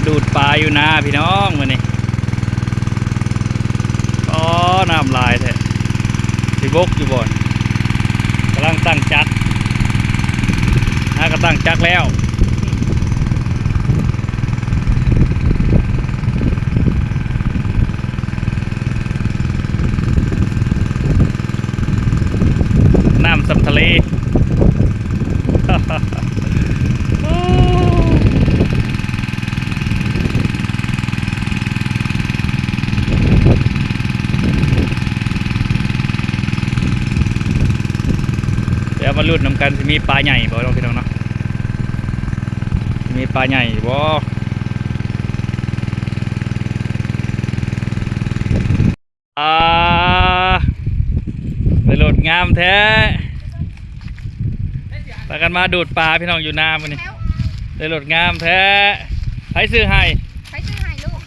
ດູດປາຢູ່ນາພີ່ນ້ອງມື້ນີ້. ອໍ ນ້ຳຫຼາຍແທ້ ຊິບົກຢູ່ບໍ່? ກຳລັງຕັ້ງຈັກ ຫາກໍຕັ້ງຈັກແລ້ວ. ນ້ຳສ່ຳທະເລ. ດຽວມາລຸ້ນນຳກັນ ຊິມີປາໃຫຍ່ບໍ່ເນາະ ພີ່ນ້ອງເນາະ? ຊິມີປາໃຫຍ່ບໍ່? ອ່າ ໄດ້ໂຫຼດງາມແທ້ ພາກັນມາດູດປາພີ່ນ້ອງ ຢູ່ນາມື້ນີ້ ໄດ້ໂຫຼດງາມແທ້. ໃຜຊື້ໃຫ້? ໃຜຊື້ໃຫ້ລູກ?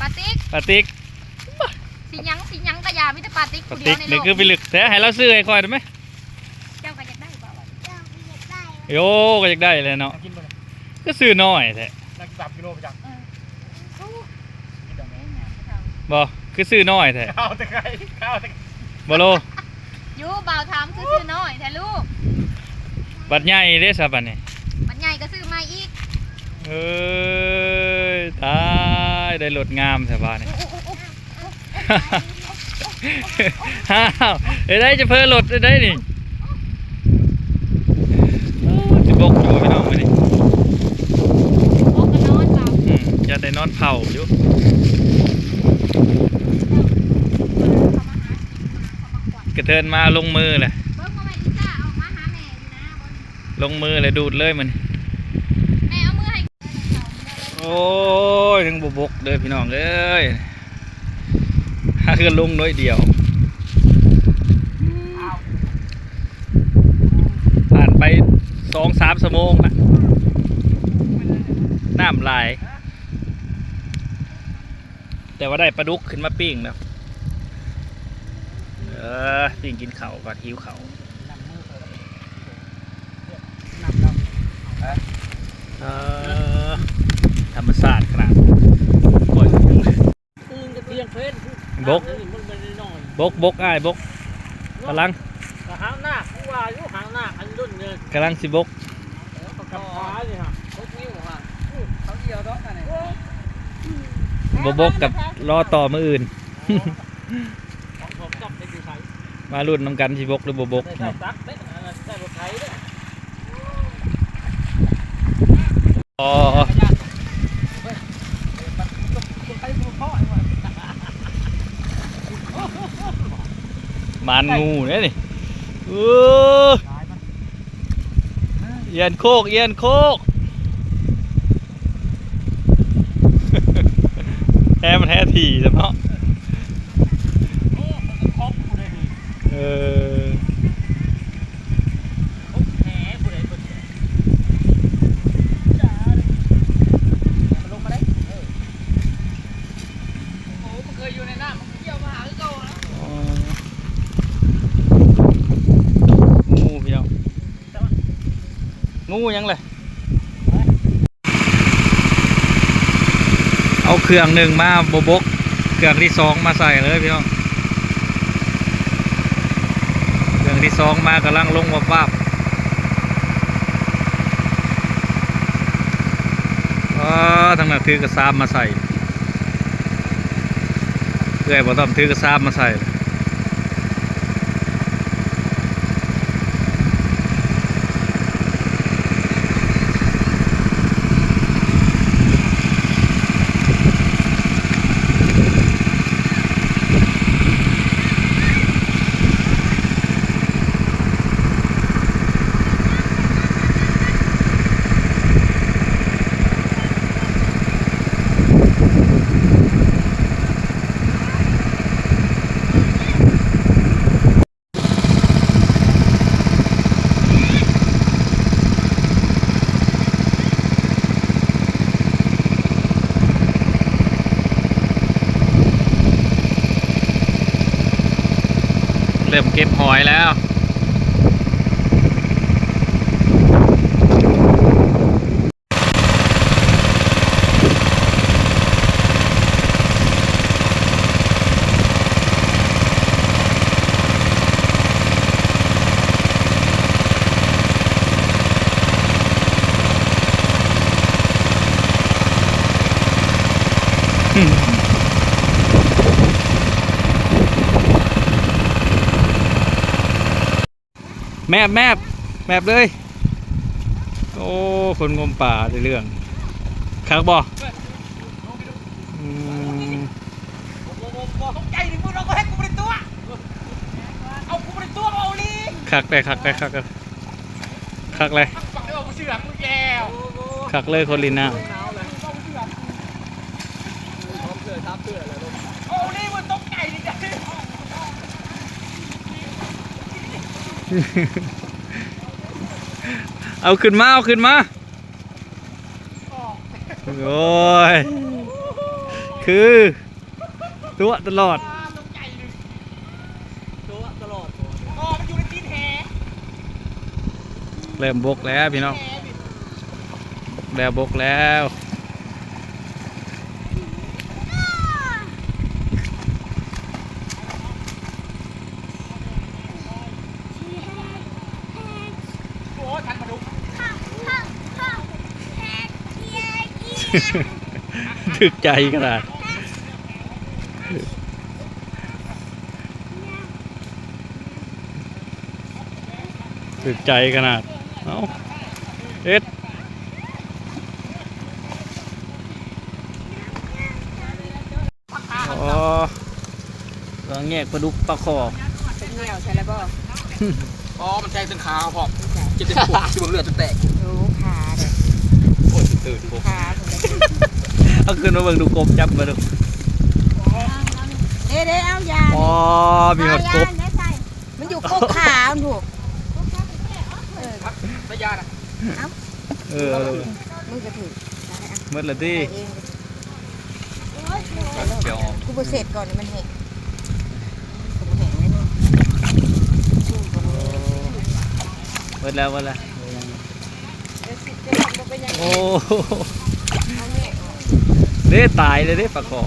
ປາຕິກ ປາຕິກ ຊິຫຍັງ ຊິຫຍັງກະຢ່າ ມີແຕ່ປາຕິກ ປາຕິກ ຜູ້ດຽວໃນໂລກນີ້ຄືໄປລຶກແທ້ ໃຫ້ລາວຊື້ໃຫ້ຂ້ອຍໄດ້ໄໝ? ເຈົ້າກໍຢາກໄດ້ບໍ່? ໂອ້ ກໍຢາກໄດ້ແຫຼະເນາະ ຄືຊື້ນ້ອຍແທ້? ໜັກສາມກິໂລໄປຈັກ ເອີ ກິນດອກແມ່ ບໍ່ ຄືຊື້ນ້ອຍແທ້? ເອົາແຕ່ໄກ ເອົາແຕ່ ບໍ່ໂລ ຢູ່ ບ່າວຖາມຄືຊື້ນ້ອຍແທ້ລູກ? ບັດໃຫຍ່ເດ້ຊະບັດນີ້ ບັດໃຫຍ່ກໍຊື້ໃໝ່ອີກ. ເອີຍ ຕາຍ ໄດ້ລົດງາມແທ້ບາດນີ້. ອ້າວ ເຮັດໄດ້ຈະເພີລົດໄດ້ນີ້ ໂອ້ ຊິບົກຢູ່ພີ່ນ້ອງມື້ນີ້ ບົກກໍນອນເບົາ ອືມ ຢ້ານໄດ້ນອນເຜົາຢູ່ ກະເທີນມາລົງມືແຫຼະ ເບິ່ງວ່າແມ່ນອີ່ຈ້າອອກມາຫາແມ່ຢູ່ນາບໍ່ ລົງມືແລ້ວດູດເລີຍມື້ນີ້ ແມ່ເອົາມືໃຫ້ ໂອ້ຍ ຍັງບໍ່ບົກເດີພີ່ນ້ອງເອີຍ ຫາເຮືອນລົງໜ້ອຍດຽວ ຜ່ານໄປສອງສາມຊົ່ວໂມງລະ ນ້ຳຫຼາຍ ແຕ່ວ່າໄດ້ປາດຸກຂຶ້ນມາປີ້ງແລ້ວ ເອີ ປີ້ງກິນເຂົ້າກ່ອນ ຫິວເຂົ້າ. ເອີ ທຳມະຊາດຂະໜາດ ບົກ ບົກ ອ້າຍບົກ ກຳລັງ ຫາງນາກ ກູວ່າຢູ່ຫາງນາກ ອັນດຸນນີ້ ກຳລັງຊິບົກ ກັບຂານີ້ຫະ ຫົກນິ້ວຫະ ເຂົາດຽວດອກອັນນີ້ ບໍ່ບົກກໍລໍຕໍ່ມື້ອື່ນ. ມາລຸ້ນນຳກັນ ຊິບົກຫຼືບໍ່ບົກເນາະ. ອໍ ໝານງູເດ້ນີ້ ເອີ. ອ່ຽນໂຄກ ອ່ຽນໂຄກ ແທ້ມັນແທ້ຖີ່ຊັ້ນເນາະ. ເອີ ໂອ້ ມັນເຄີຍຢູ່ໃນນ້ຳ ມັນກໍກ່ຽວມາຫາຄືເກົ່ານະ. ອໍ ງູພີ່ນ້ອງ ງູຫຍັງລະ? ເອົາເຄື່ອງໜຶ່ງມາບໍ່ບົກ ເຄື່ອງທີສອງມາໃສ່ເລີຍພີ່ນ້ອງ. ເຄື່ອງທີສອງມາກຳລັງລົງວາບໆ. ອໍ ທາງນັ້ນຖືກະຊາມມາໃສ່. ເອື້ອຍບໍ່ຕ້ອມຖືກະຊາມມາໃສ່. ເລີ່ມເກັບຫອຍແລ້ວ. ແມບ ແມບ ແມບເລີຍ. ໂອ້ ຄົນງົມປາໄດ້ເລື່ອງ. ຄັກບໍ່? ອືມ ຕົກໃຈດິ ມຶງເອົາ ເຮັດ ກູບໍ່ໄດ້ຕົວະ ເອົາ ກູບໍ່ໄດ້ຕົວະ ເອົາອີ່ຫຼີ. ຄັກແດ່ ຄັກແດ່ ຄັກແດ່ ຄັກແດ່ ຄັກເລີຍ ຄົນຫຼິ້ນນ້ຳ. ເອົາຂຶ້ນມາ ເອົາຂຶ້ນມາ. ໂອ້ຍ ຄືຕົວະຕະຫຼອດ. ເລີ່ມບົກແລ້ວພີ່ນ້ອງ ແລ້ວບົກແລ້ວ. ຖືກໃຈຂະໜາດ ຖືກໃຈຂະໜາດ. ເອົ້າ ເຮັດ ອໍ ກຳລັງແຍກປາດຸກປາຄໍ່. ເປັນແນວໃສ່ແລ້ວບໍ່? ອໍ ມັນແທງເທິງຂາພ້ອມ ເຈັບເຕັມໂຄກ ຊິເບິ່ງເລືອດຈົນແຕກ. ໂອ້ ຂາເດ້ ໂອ້ຍ ຕື່ນໂຄກ ຂາ ເອົາຂຶ້ນມາເບິ່ງດູ ກົບ ຈັບມາດູ. ເດ້ໆ ເອົາຢາ ອໍ ມີຮອດກົບ ຢາ ຢາໃສ່ ມັນຢູ່ກົກຂາມັນພຸ້ນ. ເອີ ໃສ່ຢານະ ເອົາ ເອີ ເອົາ ມຶງກະຖືກ ໝົດລະຕິ. ດຽວ ກູບໍ່ເຊັດກ່ອນ ມັນແຫ້ງ ມັນແຫ້ງແລ້ວເນາະ. ໝົດແລ້ວ ໝົດແລ້ວ. ໂອ້ ເດ້ ຕາຍເລີຍເດ້ປາຄໍ່.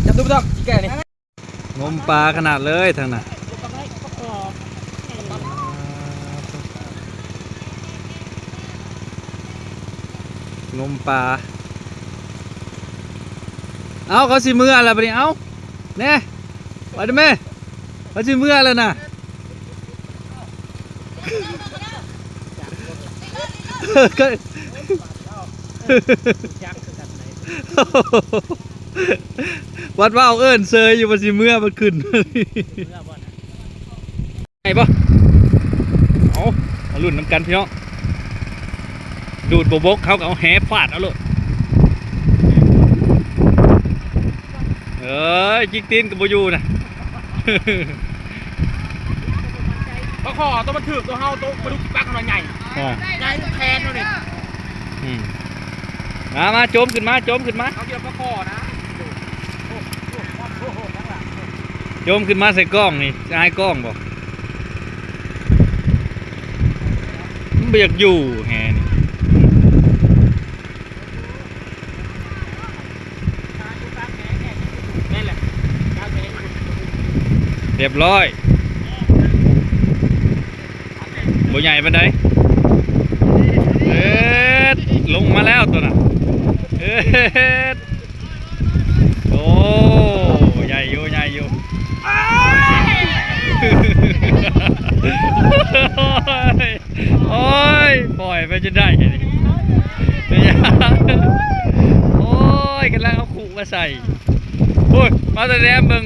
ຈັບດູບໍ່ຕ້ອງ ຊິແກ້ນີ້. ງົມປາຂະໜາດເລີຍທາງນັ້ນ ງົມປາ. ເອົ້າ ເຂົາຊິເມືອແລ້ວບັດນີ້ ເອົ້າ ແນ່ ໄປເດີແມ່ ເຂົາຊິເມືອແລ້ວນະ. ວັດເວົ້າເອີ້ນເຊີຍຢູ່ ວ່າຊິເມືອ ມັນຂຶ້ນ ໄດ້ບໍ່? ເອົາ ມາລຸ້ນນຳກັນພີ່ນ້ອງ. ດູດບໍ່ບົກ ເຮົາກໍເອົາແຫຟາດເອົາໂລດ. ເອີຍ ຈິກຕີນກໍບໍ່ຢູ່ນະ. ປາຄໍ່ໂຕມັນຖືກໂຕເຮົາ ໂຕປາດຸກປັກມັນໃຫຍ່ ອ່າ ໃຫຍ່ແຂນເຮົານີ້. ອືມ ມາ ມາ ໂຈມຂຶ້ນມາ ໂຈມຂຶ້ນມາ. ເຮົາກິນປາຄໍ່ນະ ໂຈມຂຶ້ນມາໃສ່ກ້ອງນີ້ ຊິອາຍກ້ອງບໍ່? ມັນບໍ່ຢາກຢູ່ແຫນີ້. ແມ່ນແຫຼະ ຮຽບຮ້ອຍ ບໍ່ໃຫຍ່ປານໃດ. ເອີດ ລົງມາແລ້ວໂຕນັ້ນ. ເອີດ ໂອ້ ໃຫຍ່ຢູ່ ໃຫຍ່ຢູ່. ໂອ້ຍ ໂອ້ຍ ປ່ອຍໄປຈົນໄດ້ນີ້ ເປັນຫຍັງ? ໂອ້ຍ ກຳລັງເອົາຄຸມາໃສ່. ໂອ້ຍ ມາແຕ່ແນມເບິ່ງ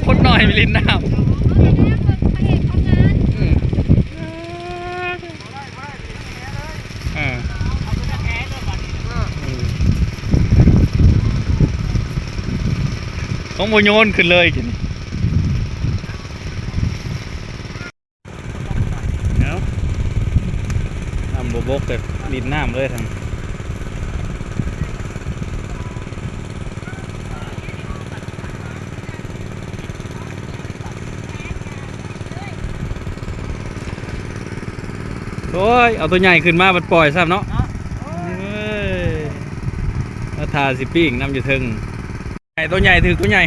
ຄົນນ້ອຍໄປຫຼິ້ນນ້ຳ. ອືມ ເອີ ອືມ ຕ້ອງບໍ່ໂຍນຂຶ້ນເລີຍກິນ. ເອົ້າ ນ້ຳບໍ່ບົກ ກໍຫຼິ້ນນ້ຳເລີຍທັງ. ໂອ້ຍ ເອົາຕົວໃຫຍ່ຂຶ້ນມາບັດປ່ອຍຊ້ຳເນາະ. ເອີຍ ມາຖ້າຊິປີ້ງນຳຢູ່ເທິງ. ໃຫຍ່ ໂຕໃຫຍ່ ຖືກໂຕໃຫຍ່.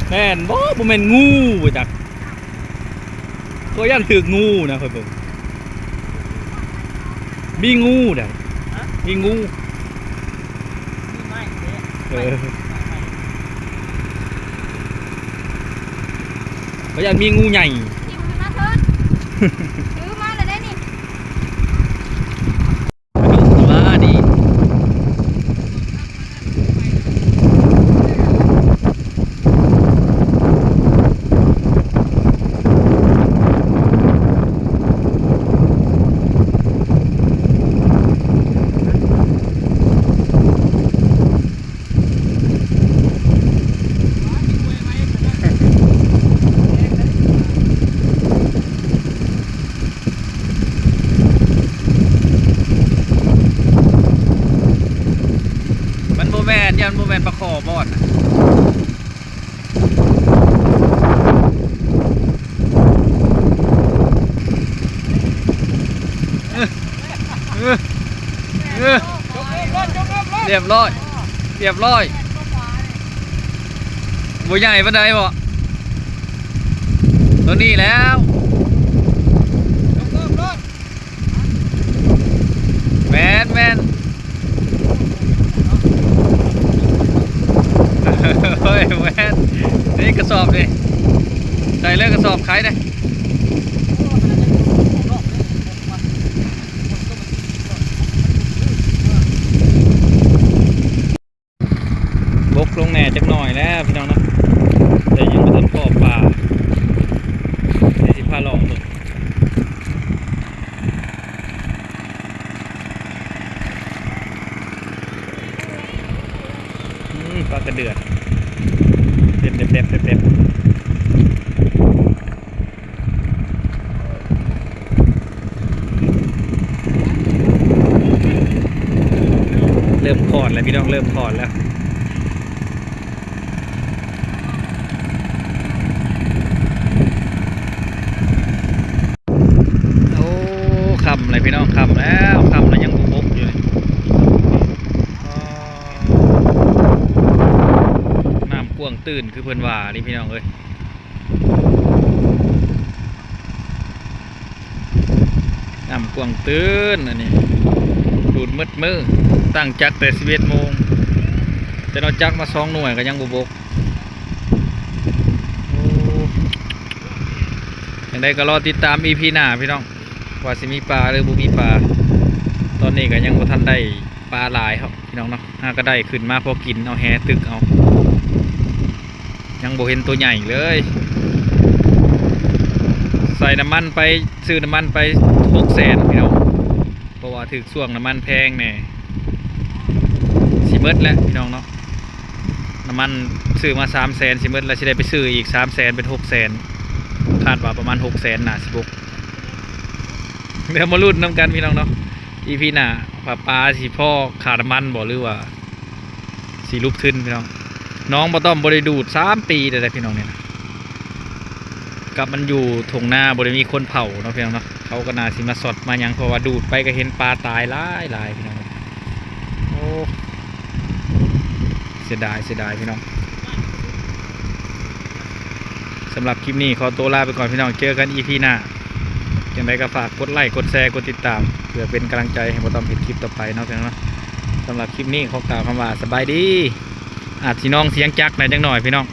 ແມ່ນບໍ່? ບໍ່ແມ່ນງູບໍ່ຈັກ. ຂ້ອຍຢ້ານຖືກງູນະ ຂ້ອຍເບິ່ງ ມີງູໃດ໋ ຮະ? ມີງູ ມີໄມ້ເດ້ ເອີ ໄມ້ ໄມ້ ຂ້ອຍຢ້ານມີງູໃຫຍ່ ທີ່ມັນມາເທີນ ຖືມາແລ້ວເດ້ນີ້. ມັນບໍ່ແມ່ນ ຢ້ານບໍ່ແມ່ນປາຄໍ່ບ່ອນນະ. ເອີ ເອີ ເອີ ຮຽບຮ້ອຍ ຮຽບຮ້ອຍ ບໍ່ໃຫຍ່ປານໃດບໍ? ຕົວນີ້ແລ້ວ ແມ່ນໆ ເຮີ້ຍ ແມ່ນ ນີ້ກະສອບນີ້ ໃສ່ເລີຍກະສອບຂາຍເດ້. ບົກລົງແດ່ຈັກໜ້ອຍແລ້ວພີ່ນ້ອງເນາະ ແຕ່ຍັງບໍ່ທັນພໍ້ປາ ດຽວຊິພາເລາະເບິ່ງ. ອືມ ປາກະເດືອນ ເປັນແບບໆ ແບບໆ. ເລີ່ມຂອດແລ້ວພີ່ນ້ອງ ເລີ່ມຂອດແລ້ວ. ໂອ້ ຄ່ຳແລ້ວພີ່ນ້ອງ ຄ່ຳແລ້ວ ຄ່ຳແລ້ວຍັງບໍ່ບົກຢູ່ນີ້. ອໍ ນ້ຳກວ້າງຕື້ນຄືເພິ່ນວ່ານີ້ພີ່ນ້ອງເອີຍ. ນ້ຳກວ້າງຕື້ນອັນນີ້ ດູດໝົດມື້ ຕັ້ງຈັກແຕ່ສິບເອັດໂມງ ແຕ່ເອົາຈັກມາສອງໜ່ວຍກະຍັງບໍ່ບົກ. ໂອ້ ຈັ່ງໃດກະລໍຕິດຕາມອີພີໜ້າພີ່ນ້ອງ ວ່າຊິມີປາຫຼືບໍ່ມີປາ. ຕອນນີ້ກະຍັງບໍ່ທັນໄດ້ປາຫຼາຍເນາະ ພີ່ນ້ອງເນາະ ຫາກະໄດ້ຂຶ້ນມາພໍກິນ ເອົາແຫຕຶກເອົາ ຍັງບໍ່ເຫັນໂຕໃຫຍ່ເລີຍ. ໃສ່ນ້ຳມັນໄປ ຊື້ນ້ຳມັນໄປຫົກແສນພີ່ນ້ອງ ເພາະວ່າຖືກຊ່ວງນ້ຳມັນແພງແດ່ ຊິໝົດແລ້ວພີ່ນ້ອງເນາະ. ນ້ຳມັນຊື້ມາສາມແສນ ຊິໝົດແລ້ວ ຊິໄດ້ໄປຊື້ອີກສາມແສນ ເປັນຫົກແສນ ຄາດວ່າປະມານຫົກແສນ ໜ້າຊິບົກ. ດຽວມາລຸ້ນນຳກັນພີ່ນ້ອງເນາະ ອີພີໜ້າ ວ່າປາຊິພໍຄ່ານ້ຳມັນບໍ່ ຫຼືວ່າຊິຫຼຸບທຶນພີ່ນ້ອງ. ໜອງບໍ່ຕ້ອມບໍ່ໄດ້ດູດສາມປີແລ້ວພີ່ນ້ອງນີ້ນະ ກັບມັນຢູ່ທົ່ງນາ ບໍ່ໄດ້ມີຄົນເຝົ້າເນາະພີ່ນ້ອງເນາະ ເຂົາກະໜ້າຊິມາຊັອດມາຫຍັງ ເພາະວ່າດູດໄປກະເຫັນປາຕາຍຫຼາຍໆ ພີ່ນ້ອງ. ໂອ້ ເສຍດາຍ ເສຍດາຍພີ່ນ້ອງ. ສຳລັບຄລິບນີ້ຂໍໂຕລາໄປກ່ອນພີ່ນ້ອງ ເຈີກັນອີພີໜ້າ. ຈັ່ງໃດກະຝາກກົດໄລ້ ກົດແຊ ກົດຕິດຕາມ ເພື່ອເປັນກຳລັງໃຈໃຫ້ບໍ່ຕ້ອມເຮັດຄລິບຕໍ່ໄປເນາະພີ່ນ້ອງເນາະ. ສຳລັບຄລິບນີ້ຂໍກ່າວຄຳວ່າສະບາຍດີ. ອາດຊິນອງສຽງຈັກແດ່ຈັກໜ້ອຍພີ່ນ້ອງ